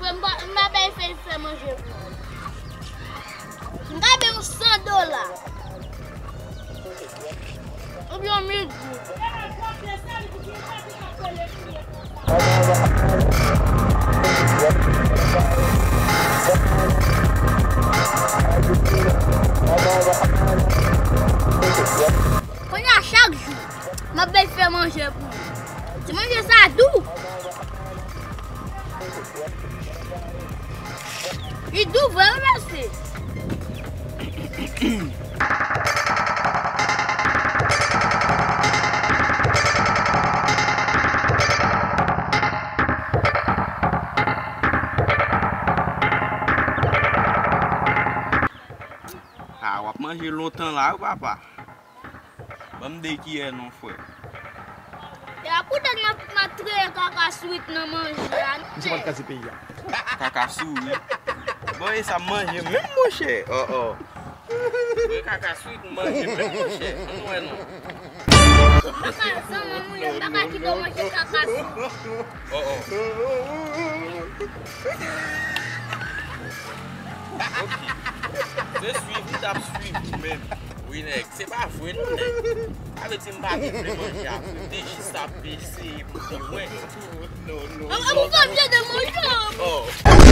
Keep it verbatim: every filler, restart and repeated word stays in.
M pa, m pa bay fè, fè manje pou ou. M ka bay ou san dola. Oubyen yon mil goud. Kounye a chak jou, m ap bay fè manje pou li. Ti manje sa dou. Li dou vre wi mesye. Ah, w ap manje lontan la wi papa. Ban m de kiyè non frè. E a poutèt m ap, m ap treye kaka swit nan manje a. Misye pa t ka di peyi a. Kaka souri. Bon, e sa m manje menm monchè. Oh, oh. E kaka swit m manje menm monchè. Ann wè non. M pa ka zanmi moun yo, m pa ka kite w manje kaka swit. Oh, oh. Ok. Se swiv, m t ap swiv ou menm. Wi, nèg, se pa vre non, nèg. Sa vle di m pa te vle manje a vre. M te jis ap eseye pou te wè. Non, non. Ou pa vle de manje. Oh.